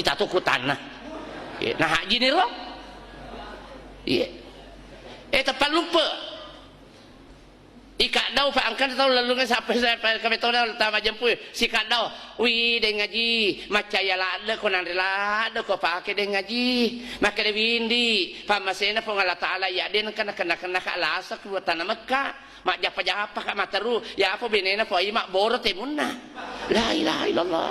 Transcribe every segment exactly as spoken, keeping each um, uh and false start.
Ita tu kutanna. Iya, nah, haji ni ro. Iya. Eh, tepat lupa. Ika dau fa angkan tau lelungan sampai, sampai kami tona tama jempu. Si kadau, wi deng ngaji, macaya ladde ko nanre ladde ko pake deng ngaji. Maka de windi, pamasena Puang Allah Taala ya den kena kena kena ka lasa ku tanah Mekah. Majjappa-jappa ka materu, ya apa benena Puang Ima boro temunna. La ilaha illallah.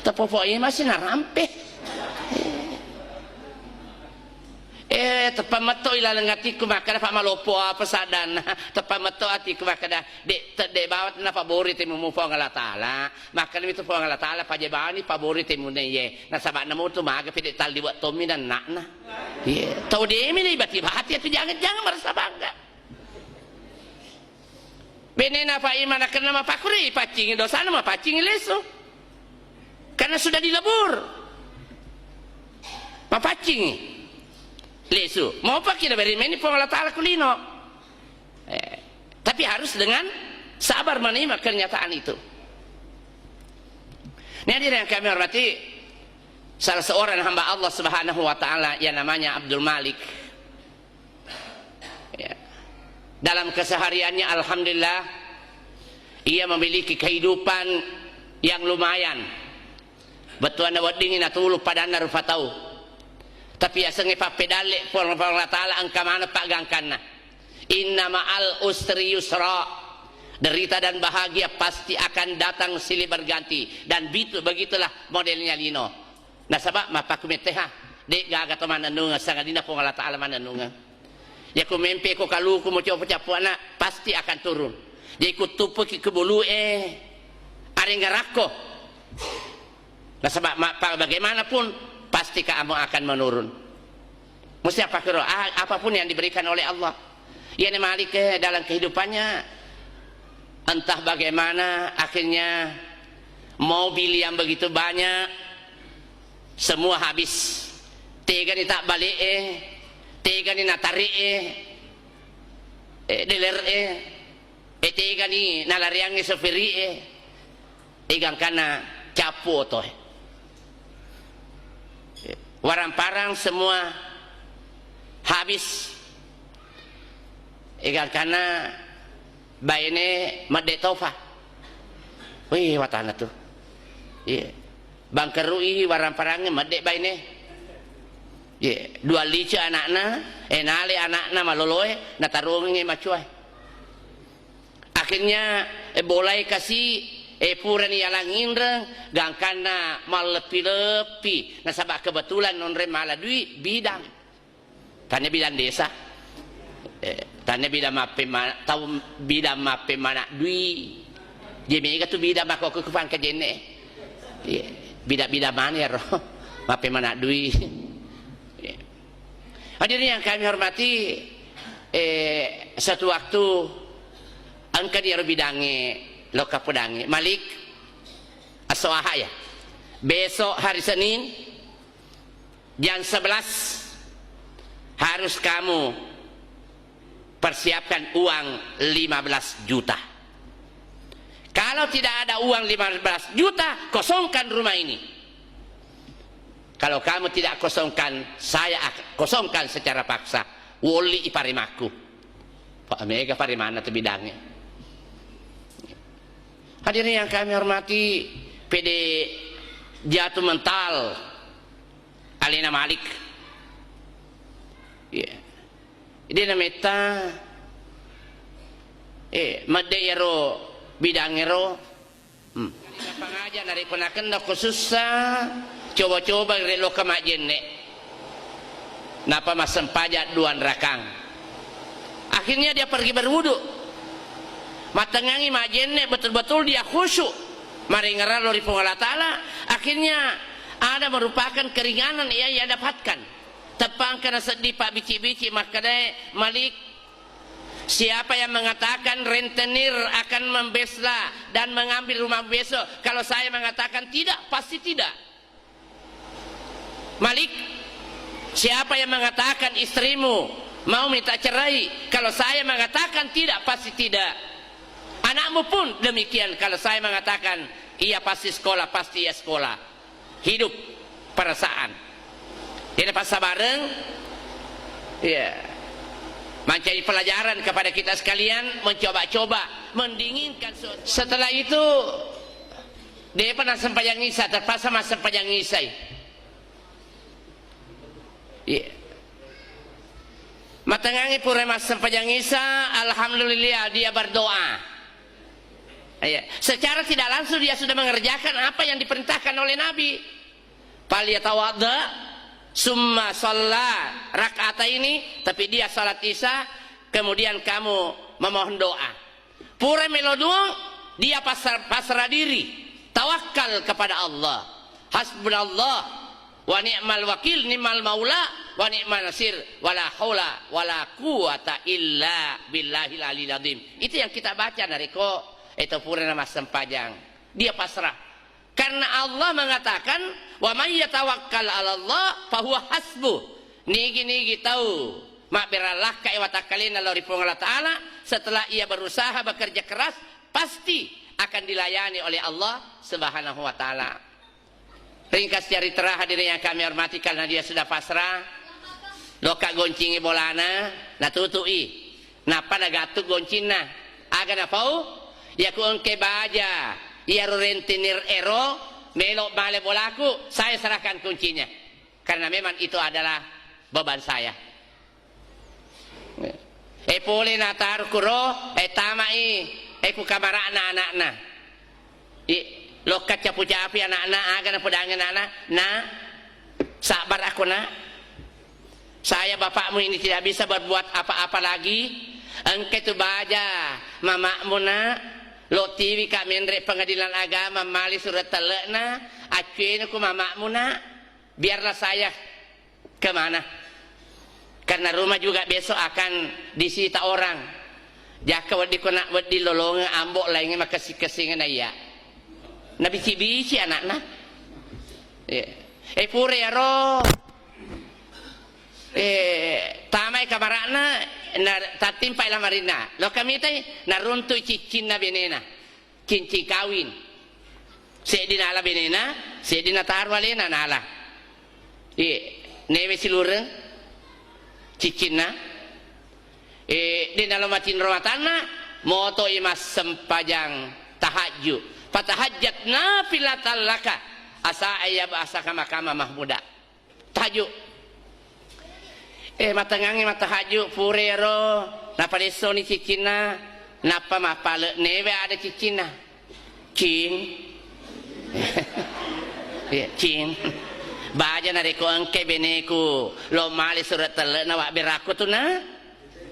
Tepo Puang Ima sinarampe. Eh, teppa metto ilaleng atiku makkeda, "Pak, maloppo apa saddanna?" Teppa metto atiku makkeda, "Dek, te-, dek bawat napa bori temumu Puang Allah Taala." Makkeda mitu Puang Allah Taala, "Paja bawani pabori temunna iye." Nasaba namutu maga pede talliwe tommi nannakna. Iya, tau demi ni bati-bati atau jangan-jangan merasa bangga. Benena Pak Ima nakenna mapakkuri, paccingi dosana, mapaccingi lesu. Karena sudah dilebur. Mapaccingi lesu. Mau pakai dari meni Puang Allah Taala kulino. Eh, tapi harus dengan sabar menerima kenyataan itu. Ini hadirin yang kami hormati, salah seorang hamba Allah Subhanahu wa Taala yang namanya Abdul Malik. Ya. Dalam kesehariannya, alhamdulillah, ia memiliki kehidupan yang lumayan. Bettuanna weddingngi natulu padanna rupa tau. Tapi yasengnge pappedalle Puang, Puang Allah Taala engka maneng paggangkanna. Inna ma'al usri yusra. Derita dan bahagia pasti akan datang silih berganti. Dan bitu-, begitulah modelnya lino. Nasaba mappakumetteha, de gaga to mannennungeng, sangadinna Puang Allah Taala mannennungeng. Yako mempe ko kaluku mo copo cappuana, pasti akan turun. Jadi kuttupuki ke bulu e, arengarakko. Nasaba ma-, pa-, bagaimanapun, pasti kamu akan menurun. Mesti apa kero, a-, apapun yang diberikan oleh Allah. Iyana Malik, eh, dalam kehidupannya, entah bagaimana, akhirnya mobil yang begitu banyak, semua habis. Tegani tak balik, eh, tegani natarik, eh, eh, deler, eh, eh, tegani nalariang, eh, sopiri, eh. Egangkanna cappu otoe. Warang-parang semua habis. Egangkanna baine medde tofa. Wih, watana tu. Iya. Bangkerui warang-parangnge medde baine. Iya. Dua lice anakna, eh, nale anakna maloloe, natarungengnge macuae. Akhirnya, eh, bolai kasi, eh, purani yalang inreng, gangkanna malleppi-leppi. Nasaba kebetulan nonreng mala dui bidang. Tania bidang desa. Eh, tania bidang mappema-, tau bidang mappemana dui. Je mega tu bidang makkokko ku pangka jenne. Iya, bidang-bidang mana ya roh? Mappemana dui. Iya. Hadirin yang kami hormati, eh, satu waktu engka di ero bidangnge, lokka pedangnge, Malik, esso Ahad ya. Besok hari Senin, jam sebelas, harus kamu persiapkan uang lima belas juta. Kalau tidak ada uang lima belas juta, kosongkan rumah ini. Kalau kamu tidak kosongkan, saya ak-, kosongkan secara paksa. Woli i paremakku. Pak, mega paremanna tu bidangnge. Hadirin yang kami hormati, pede jatuh mental alena Malik. Iya. Jadi nametta, eh, madde ero bidang ero. Hmm. Pangaja narekko nakenna ko sussa, coba-coba ri lokka majjenne. Napa massempajang dua rakang. Akhirnya dia pergi berwudu. Mattengngangi majjenne, betul-betul dia khusyuk. Marengerang lao ri Puang Allah Taala. Akhirnya ada merupakan keringanan yang ia dapatkan. Teppangka nasedding pabbici-bici makkedae, Malik, siapa yang mengatakan rentenir akan membesla dan mengambil rumah besok? Kalau saya mengatakan tidak, pasti tidak. Malik, siapa yang mengatakan istrimu mau minta cerai? Kalau saya mengatakan tidak, pasti tidak. Anakmu pun demikian, kalau saya mengatakan ia pasti sekolah, pasti ia sekolah. Hidup perasaan. Jadi, passabareng, ya, menjadi pelajaran kepada kita sekalian, mencoba-coba mendinginkan suatu. Setelah itu, dia pernah sempajang Isya, terpaksa mas sempajang Isya. Iya. Matengngangi pura massempajang Isya, alhamdulillah, dia berdoa. Iya. Secara tidak langsung dia sudah mengerjakan apa yang diperintahkan oleh Nabi. Falyatawadda, summa shalla rak'ataini, tapi dia salat Isya, kemudian kamu memohon doa. Pura melo duang, dia pasrah, pasrah diri, tawakkal kepada Allah. Hasbunallah wa ni'mal wakil, ni'mal maula wa ni'mal nasir, wala haula wala quwata illa billahil aliyil azim. Itu yang kita baca narekko eto pura namassempajang. Dia pasrah. Karena Allah mengatakan, "Wa may yatawakkal 'alallah fahuwa hasbuh." Nigi-nigi tau mabberallakkai watakkalena lao ri Puang Allah Ta'ala, setelah ia berusaha bekerja keras, pasti akan dilayani oleh Allah Subhanahu wa Ta'ala. Ringkas cerita, hadirin yang kami hormati, karena dia sudah pasrah, lokka goncingi bolana, natutu'i. Nappa nagattu goncinna. Aga napau? Yaku engke baja iyaro rentenir ero melo male bolaku, saya serahkan kuncinya. Karena memang itu adalah beban saya. E pole nataru kuro, e tamai, e ku kamara'na anakna. I, lokka capu-capi anakna, aga napodangi anakna, "Nak, sabar aku, Nak. Saya bapakmu ini tidak bisa berbuat apa-apa lagi. Engka tu baja mamakmu, Nak. Lo tiwi ka menre pengadilan agama, mali surat telekna, accuenuku mamakmu, Nak. Biarlah saya kemana? Karena rumah juga besok akan disita orang. Jaka wedding ko nak wedding lolongeng ambo laingnge makessing-kessingeng na iya." Nabici-bici anakna. Iya. E pura iyaro, e, tamai kamara'na, na tattimpai lamarinna. Lokka mitai, naruntui ciccinna benena. Cincin kawin. Seddi nala benena, seddi nataru alena nala. Iye, newe silureng ciccinna. E, de nalo matinro matanna, motoi massempajang tahajju. Fatahajjat nafilatan laka, asa ayyab'asaka maqama mahmuda. Tahajju. E, matengngangngi mattahajju, pura ero napadessoni ciccinna, nappa mappale, newe ada ciccinna. Cing. Iya, cing. Baja narekko engkai beneku lo male surat telle'na wabberakku tu, Nak.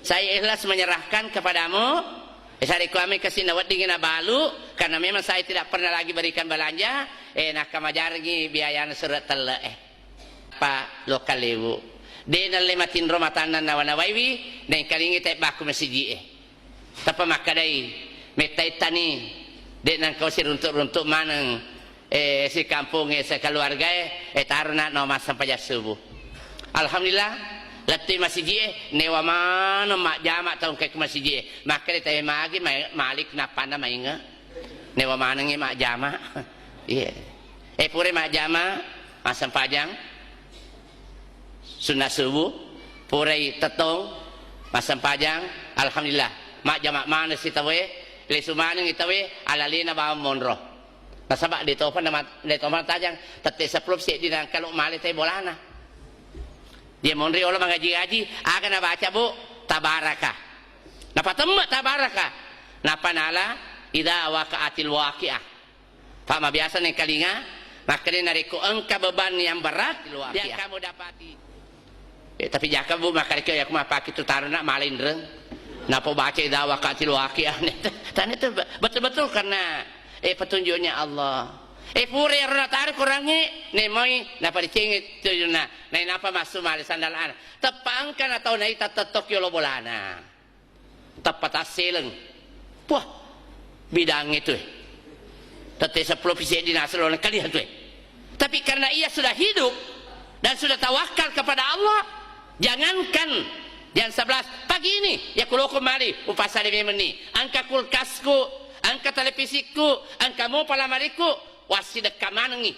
Saya ikhlas menyerahkan kepadamu. E, sarekko ame kasi naweddingngi nabalu, karena memang saya tidak pernah lagi berikan belanja, e, nakkamajarengngi biayana surat telle'e. Pa lokka lewu. De nalle matinro matanna nawa-nawaiwi, naengkalingi taebbakku masiji'e. Tappa makkedai, "Mettaittani, de nangkau siruntuk-runtuk maneng, e, sikampongnge, sekeluargae, e, tarona nawa massempajang subuh." Alhamdulillah, lettui masiji'e, newa maneng majjama tau engkae ku masiji'e. Makkeda tae magi ma-, Malik nappanna mainge. Newa manengngi majjama. Iya. E, purai majjama, massempajang sunna subuh, purai tettong, massempajang, alhamdulillah, majjama maneng si tauwe, lesu manengngi tauwe, alalena bawang monro. Nasaba de topa nama-, de topa tajang, tette seppulo seddi nangka lo male tai bolana. Dia monri olo mangaji-ngaji, aga nabaca, Bu? Tabaraka. Napatemme tabaraka. Napa nala, "Idza waqa'atil waqi'ah." Pak mabiasa nengkalinga, makkeda narekko engka beban yang berat, yang kamu dapati. E, tapi jaka, Bu, makkarekko yaku mappake tu tarona mala inreng. Napa baca idza waqa'atil waqi'ah. Tane tu betul-betul karena, e, petunjuknya Allah. E, pura ero nataro korangnge, nemoi napadecengi tujunna. Nainappa massu male sandal ana. Teppa engka na tau naita tettokki olo bolana. Tappa tasseleng. Puah, bidangnge tu, e. Tette seppulo pi seddi naseng lo nengkalinga tu, e. Tapi karena ia sudah hidup dan sudah tawakal kepada Allah, jangankan jam sebelas pagi ini, ya kuloko mali, upasale memenni. Engka kulkasku, engka televisikku, engka mopa lamarikku, wassidekka manengngi.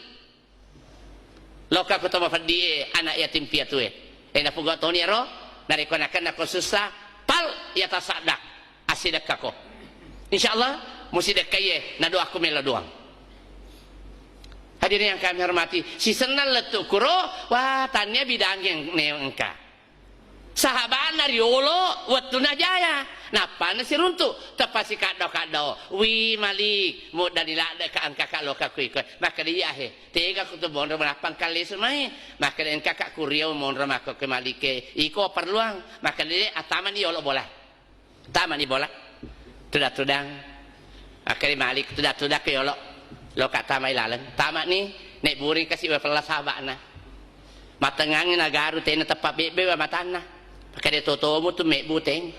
Lokka ko to mafeddi'e, anak yatim piatue. E, napogau toni ero, narekko nakennako sussa, pal yatasaddaq, assidekkako. Insyaallah, musidekkaie, nadoakko melo doang. Hadirin yang kami hormati, sisenna lettu kuro, wah, tania bidang yang ne engka. Sahaba'na riolo wettunna jaya, nappana siruntu, teppa sikaddo-kaddo, "Wi Malik, muddani ladde ka engka ka loka kui koe." Makkeda, "Iya he, tega kutu monro menappa engka lesu mai." Makkeda, "Engka ka kuriau monro makko ke Malik e, iko perluang." Makkeda, "Dek, atamani yolo bola." Tamani bola. Tudang-tudang. Makkeda Malik, "Tudang-tudang ke yolo. Loka tamai laleng." Tamani, nebburing kasi wepella sahaba'na. Matengngangi nagaru tena teppa bebbe wa matanna. Makkeda, "Totomu tu mebbu teng.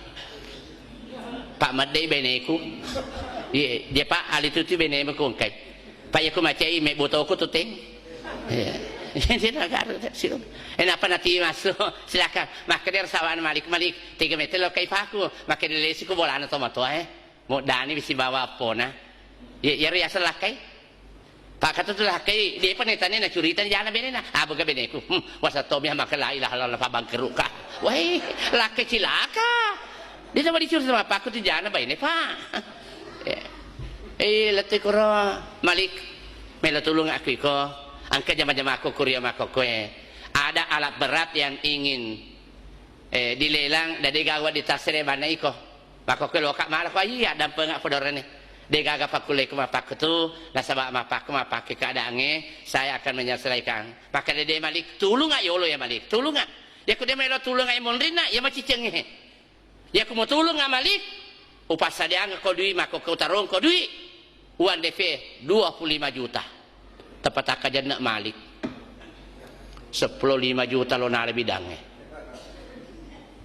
Pak meddei beneku." Iya, dia Pak ali tutu benemu kongkai. Pak, iya ku macai mebbu toku tu teng. Iya. Jadi nagaru tak situ. Eh, napa nati masuk? Silakan. Makkeda sahaba'na Malik, "Malik, tega mete lokai paku." Makkeda, "Lesi ku bolana tomatoa e. Muddani bisi bawa appona." Iya, iya riaseng lakkai. Pakkatu tu lakkai, depa netane nacurita jana benena. "Ah, boga beneku. Hmm, wasa tomi maka la ilaha illallah, pabangkeruka." Wai, lakkai cilaka. Dia coba dicuri sama paku tu jana baine, Pak. Eh, eh, lettu kuro, Malik. Melo tulung aku iko. Engka jama-jama aku kuria mako koe. Ada alat berat yang ingin, eh, dilelang, dadi gawa ditasere bana iko. Makkokkoe loka mala ko, "Iya, dampengak podorene. Degaga pakkulleku mappakkutu, nasaba mappakku mappake keadaangnge, saya akan menyelesaikan." Makkeda, "De Malik, tulunga yolo ya Malik, tulunga. Yaku de melo tulunga monrinna, ya macicengnge. Yaku mo tulunga Malik, upassadiangko dui, makkokkoe utarongko dui." Uang D P dua puluh lima juta. Teppa takkajenna Malik. Seppulo lima juta lo nala bidangnge.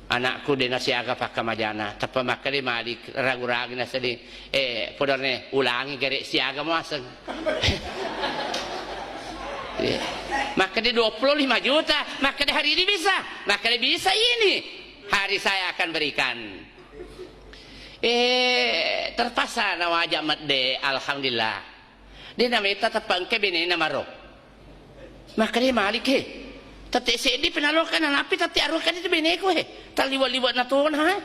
Anakku de nasiaga pakkamajana. Teppa makkeda Malik, ragu-ragu naseddi. Eh, podorne, ulangi gare siaga muaseng. Iya. Makkeda dua puluh lima juta, makkeda hari ini bisa. Makkeda bisa ini. Hari saya akan berikan. Eh, terpaksa nawaja medde, alhamdulillah. De nameta teppa engka benena maro. Makkeda Malik e, tette seddi penaloka nanapi tette aruka itu beneku e. Taliwa-liwa natona e.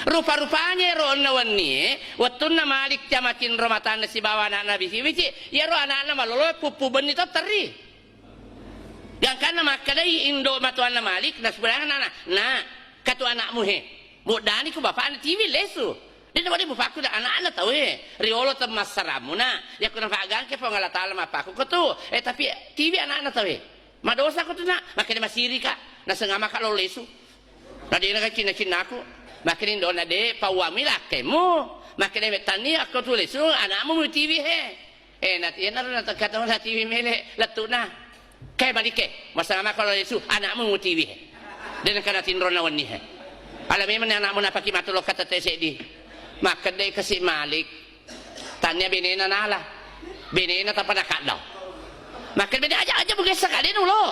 Rupa-rupanya ero onna wennie, wettunna Malik camacinro matanna sibawa anakna bisi-bisi, iyaro anakna malolo puppu benni to terri. Gangkanna makkedai indo matuanna Malik, nasubadang anakna, "Nak, katu anakmu he. Muddani ku bapakna tiwi lesu. Dena wadi mupakku da anakna tauwe. Riolo temmassaramu, Nak. Yakku napaggangke Puang Allah Taala mapakku ko tu. Eh, tapi tiwi anakna tauwe. Madosa ko tu, Nak." Makkeda, "Masirika. Nasengama ka lo lesu." Na dena ka cinna-cinnaku. Makkeda, "Indona de, pauami lakkemu." Makkeda, "Mettani akko tu lesu, anakmu mutiwi he." Eh, nat-, iyanaro natekka tau natiwi mele lettu'na. Ke Malike, masama ko lesu, anakmu mutiwi he. De nengka natinronna wenni he. Ala memang anakmu napaki matu lokka tette seddi. Makkedai kasi Malik. Tania benena nala. Benena tapa nakaddau. Makkeda bene aja, aja bugessa ka, de nulo.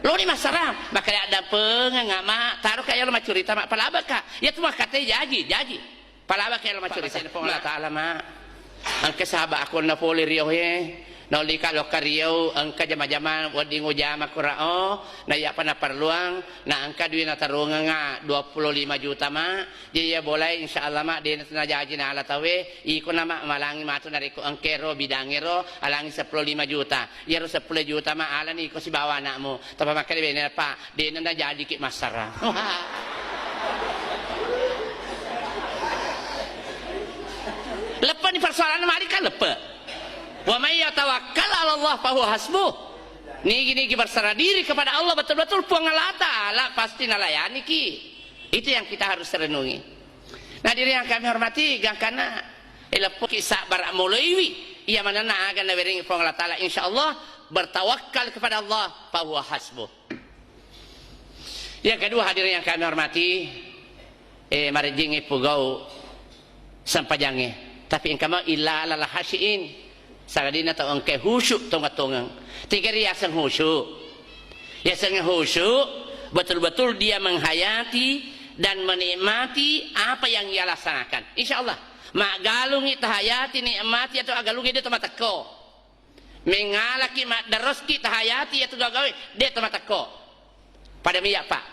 Lo ni massara. Makkeda addampengeng, Ma. Taro ka yalo maccurita, Ma. Palabaka. Iya tu makkate jaji, jaji. Palabaka yalo maccurita. Puang Allah Taala, Ma. Engka sahaba akonna pole riau he. Naulika lokka riau, engka jama-jama wedding ujama kurao. Na iyapa naparluang, na engka dui natarungenga dua puluh lima juta, Ma. Jadi iya bolai, insya Allah, Ma, dena najaji nala tauwe, iko na, Ma, malangi matu narekko engkero bidangngero, alangi seppulo lima juta. Iyaro seppulo juta, Ma, alani iko sibawa anakmu. Tapa makkeda bene, Pa, dena najajiki massara. Leppani persoalan Malik kan leppe. "Wa may yatawakkal 'ala Allah fahuwa hasbuh." Nigi-nigi berserah diri kepada Allah betul-betul, Puang Allah Taala pasti nalayaniki. Itu yang kita harus renungi. Nah, diri yang kami hormati, gangkana, eh, leppoki sabar moloiwi. Iya manenna aga nawerengi Puang Allah Taala, insya Allah, bertawakal kepada Allah, fahuwa hasbuh. Yang kedua, hadirin yang kami hormati, eh, marejjingngi pugau sempajangnge. Tapi engka mau illa lala hasyiin. Sagadinna tau engka khusyuk tongeng-tongeng. Tiga riaseng khusyuk. Yaseng khusyuk, betul-betul dia menghayati dan menikmati apa yang ia laksanakan. Insya Allah, maggalungi tahayati, nikmati atau aggalungi dia tau matekko. Mengalaki maddaroski tahayati iyatu gagawe, de' to matekko. Pada miyya, Pak.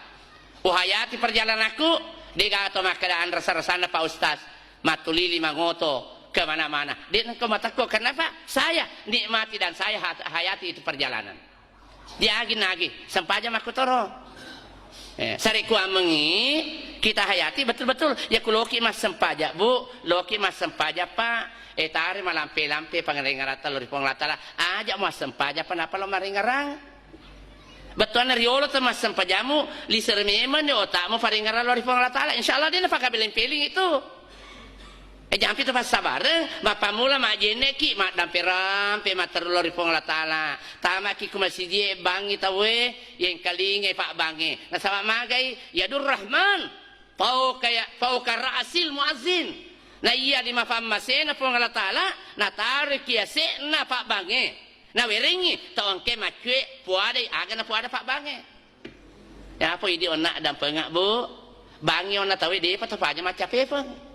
Uhayati perjalananku, de' gaga to makkeda anrasa-rasanna, Pak Ustaz, mattulili mangoto kemana-mana. De' nengko matekko, kenapa? Saya nikmati dan saya hat-, hayati itu perjalanan. Diagi nagi, sempajang makkutoro. Eh, sarekkuammengngi kita hayati betul-betul. Ya ku loki massempajang, Bu, loki massempajang, Pak. Eh, tare malampe-lampe pangarengarata lo ri Puang Allah Taala. Aja massempajang, apa napa lo marengarang? Bettuanna riolo to massempajammu, liser memang ni otakmu parengarang lo ri Puang Allah Taala. Insya Allah de' napakabeleng-peling itu. Eh, jampi tu passabareng, mappammula majjenneki, maddampe-rampe, matteru lao ri Puang Allah Taala. Tamaki ku masijie, bangngi tauwe, yengkalingai pabbangnge. Nasaba magai, yadur Rahman, fauqa ya-, fauqa ra'sil muazzin. Na iya di mapammasena Puang Allah Taala, nataroi ki yase'na pabbangnge. Nawerengngi tau engkae maccue puadai aga napuada pabbangnge. Yapo idi onna dampenga, Bu. Bangngi onna tauwe depa to paja maccapepeng.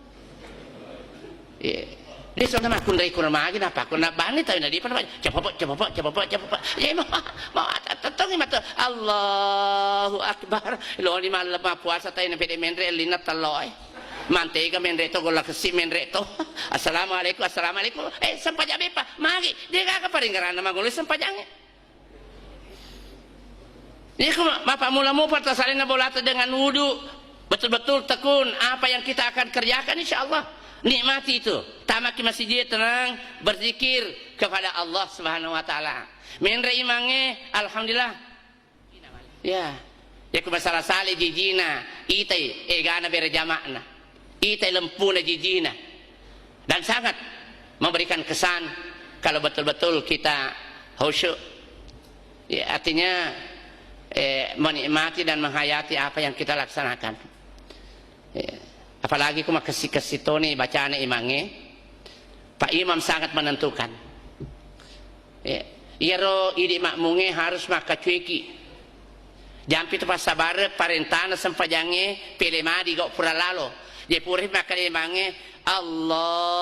Iya. Dia sudah makunrai kurang magi napa aku nak bangngi tauwe na depa to paja. Cepopo, cepopo, cepopo, cepopo. Ya mau mau tettongi mata. Allahu Akbar. Lo ni malam puasa tai na pede menre lina teloi. Mantega menre to, golla kessi menre to. Assalamualaikum, assalamualaikum. Eh, sempajang bepa. Magi, de' gaga paringeranna mangolo sempajangnge. Ini aku mappammula mupa tasalena bolata dengan wudu. Betul-betul tekun apa yang kita akan kerjakan, insya Allah. Nikmati itu. Tamaki masjid, tenang, berzikir kepada Allah Subhanahu wa Ta'ala. Menre imangnge, alhamdulillah. Ya, ya ku masalah sale jijina, itai egana bere jama'na, itai lempuna jijina, dan sangat memberikan kesan kalau betul-betul kita khusyuk. Ya, artinya eh, menikmati dan menghayati apa yang kita laksanakan. Ya. Apalagi ku makessi-kessi toni bacana imangnge, Pak Imam sangat menentukan. Ya. Iyaro idi makmungnge harus makkacueki. Jampi tu passabareng parentana sempajangnge, pele madi gau pura lalo. Je pura makkeda imangnge, Allahu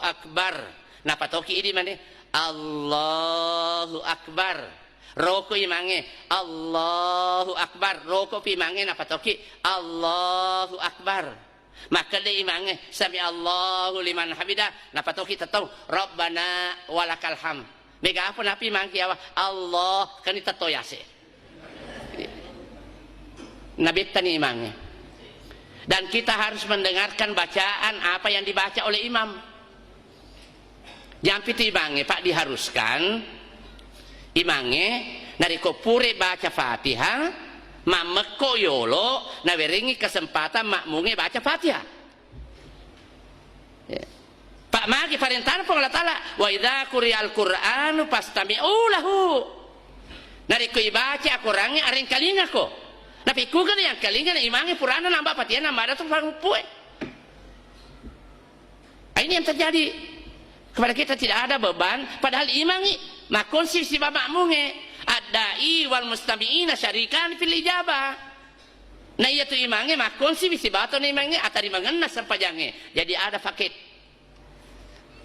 Akbar. Napatoki idi mane, Allahu Akbar. Roko imangnge, Allahu Akbar. Roko pi imangnge napatoki, Allahu Akbar. Makkeda imangnge, sami Allahu liman hamidah. Napatoki tettong, Rabbana walakal hamd. Mega apa napi mangki awa, Allah, kani tetto yase. Nabettani imangnge. Dan kita harus mendengarkan bacaan apa yang dibaca oleh imam. Jampi tu imangnge, Pak, diharuskan imangnge narekko pura baca Fatihah, mammekko yolo, nawerengngi kesempatan makmungnge baca Fatihah. Ya. Pak, magi parentana Puang Allah Taala, "Wa idza quri'al Qur'anu fastami'u lahu." Narekko ibaca Al-Qur'angnge, arengkalingako. Napikkugana yang kalinga na imangnge purana namba Fatihah, namba ada tu panguppue. Ah, ini yang terjadi kepada kita, tidak ada beban, padahal imangngi makkonsi siba makmungnge. Ad-da'i wal mustami'ina syarikan fil ijabah. Na iyatu imangnge makkonsi siba tona imangnge atarimangenna sempajangnge. Jadi ada paket.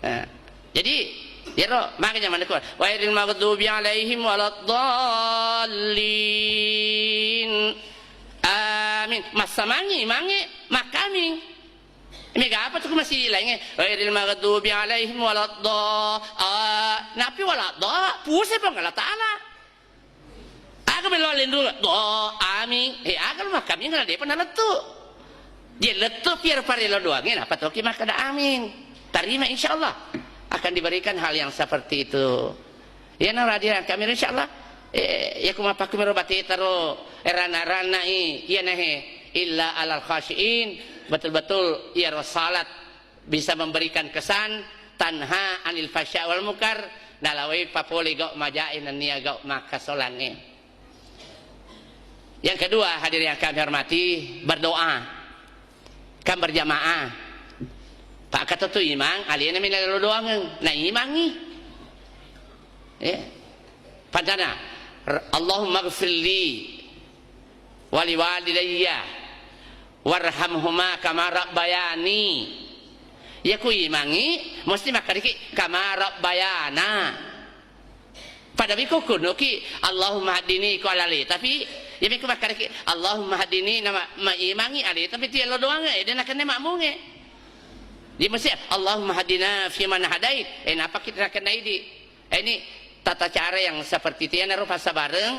Nah, jadi iyaro makanya mana kuat. Ghairil maghdubi alaihim waladdallin. Amin. Massamangngi imangnge makkaming. Mega apa tu ku masih laingnge? Ghairil maghdubi alaihim waladda-, a-, napi waladda, puse Puang Allah Taala. Aga melo lindung, do, amin. Eh, aga lu makkaming na depa nalettu. Je lettu pier parelo doangnge, napatoki makkeda amin. Tarima, insya Allah akan diberikan hal yang seperti itu. Iyana radio yang kami, insya Allah. Eh, ya kuma pakku mero bateta ro, eh, rana-rana i, iyana he, illa alal khashiin, betul-betul iyaro salat bisa memberikan kesan, tanha anil fahsya wal munkar, nalawai papole gau majae nennia gau makkasolangnge. Yang kedua, hadirin yang kami hormati, berdoa. Kan berjamaah. Pak kata tu imang, alena mina lo doangeng. Na imangngi. Ya. Pantana, r-, Allahumma gfirli wali walidayya warhamhuma kama rabbayani. Ya ku imangngi, mesti makkedaki kama rabbayana. Pada wiko kunoki, "Allahumma hadini," ko alale, tapi iya miko makkareki, "Allahumma hadini," nama maimangi ale, tapi tielo doang, eh, dena kenne makmunge. Di mesti, "Allahumma hadina fi man hadait," eh, napa kita kena idi. Eh, ini tata cara yang seperti itu, ya, naro passabareng,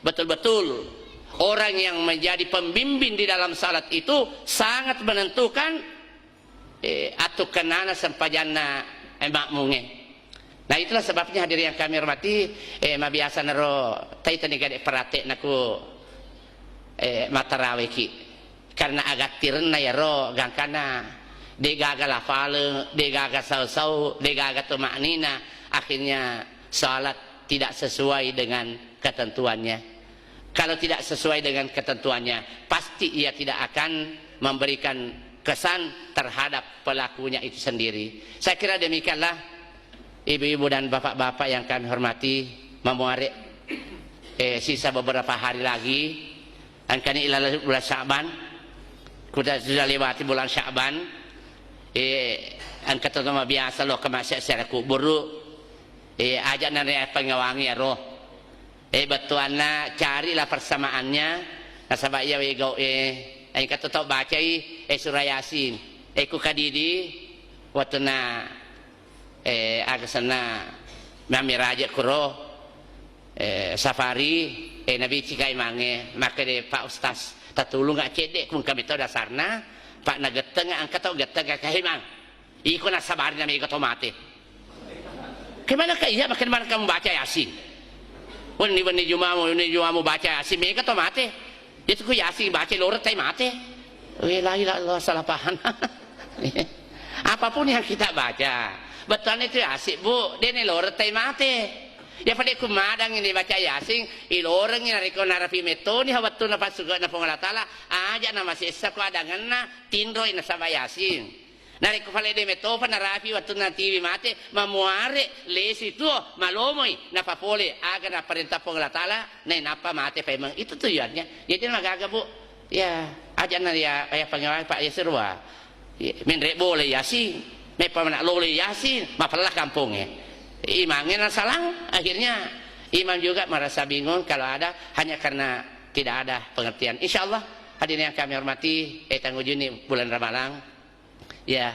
betul-betul orang yang menjadi pembimbing di dalam salat itu sangat menentukan eh, attukkennana sempajanna, eh, makmunge. Nah, itulah sebabnya hadirin yang kami hormati, eh, mabiasa naro taitani gade perate naku, eh, mataraweki. Karena agattirenna yaro gangkana degaga lafale, degaga sau-sau, degaga tumaknina, akhirnya salat tidak sesuai dengan ketentuannya. Kalau tidak sesuai dengan ketentuannya, pasti ia tidak akan memberikan kesan terhadap pelakunya itu sendiri. Saya kira demikianlah, ibu-ibu dan bapak-bapak yang kami hormati, mamuare, eh, sisa beberapa hari lagi, engkani ilalang bulan Sya'ban, kuda sudah lewati bulan Sya'ban, eh, engka to mabiasa lo kemase secara kuburu, eh, aja nare pengawangi aro. Eh, bettuanna carilah persamaannya, nasaba iya wegau, eh, engka to tau bacai, eh, surah Yasin. Eh, ku kadidi, wattunna, eh, aga senna mami raja kuro, eh, safari, eh, nabici kai mange, makkede, "Pak Ustaz, tatulung cedde kung kami to dasarna, Pak nagetteng angka to getteng ka hemang." Iko nassabari na mega to mate. Kemana ka iya, makin mana kamu baca Yasin? Wenni-wenni jumamu, wenni jumamu baca Yasin, mega to mate. Itu ku Yasin baca loro tai mate. Weh, la ilaha illallah, salah paham. Apapun yang kita baca, bettuanna itu Yasin, Bu, dene loro tai mate. Ya pada ku madang ini baca Yasin, ilorengi nariko narapi metoni ha wettunna passuge'na Puang Allah Taala, aja na masessa ko adangenna, tinroi nasaba Yasin. Narekko fale de metopa narapi wettunna tiwi mate, mamuare, lesi tuo, malomoi, napapole aga naparenta Puang Allah Taala, nainappa mate paimeng. Itu tujuannya. Jadi magaga, Bu. Ya, aja na ya, ya pangewai Pak Yasirwa. Ya, menre bole Yasin, mepa mana lole Yasin, mapella kampongnge. Imangnge nasalang, akhirnya imam juga merasa bingung kalau ada hanya karena tidak ada pengertian. Insya Allah, hadirin yang kami hormati, eh, tangujuni bulan Ramalang. Ya,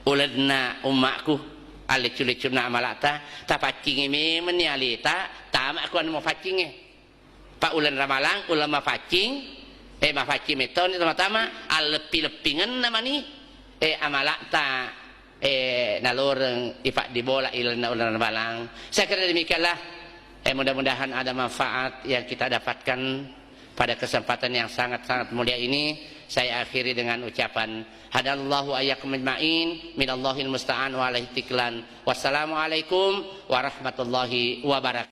ulenna ummakku, alleccu-leccunna amalata, tapaccingi memenni aleta, tama ku anu mapaccinge. Pa uleng Ramalang, uleng mapaccing, eh, mapaccing metoni tama-tama, alleppi-leppingenna mani, eh, amalata, eh, naloreng ipaddibola ilenna uleng Ramalang. Saya kira demikianlah, eh, mudah-mudahan ada manfaat yang kita dapatkan pada kesempatan yang sangat-sangat mulia ini, saya akhiri dengan ucapan, "Hadallahu ayyakum ajma'in, minallahil musta'an wa alaihi tiklan." Wassalamualaikum warahmatullahi wabarakatuh.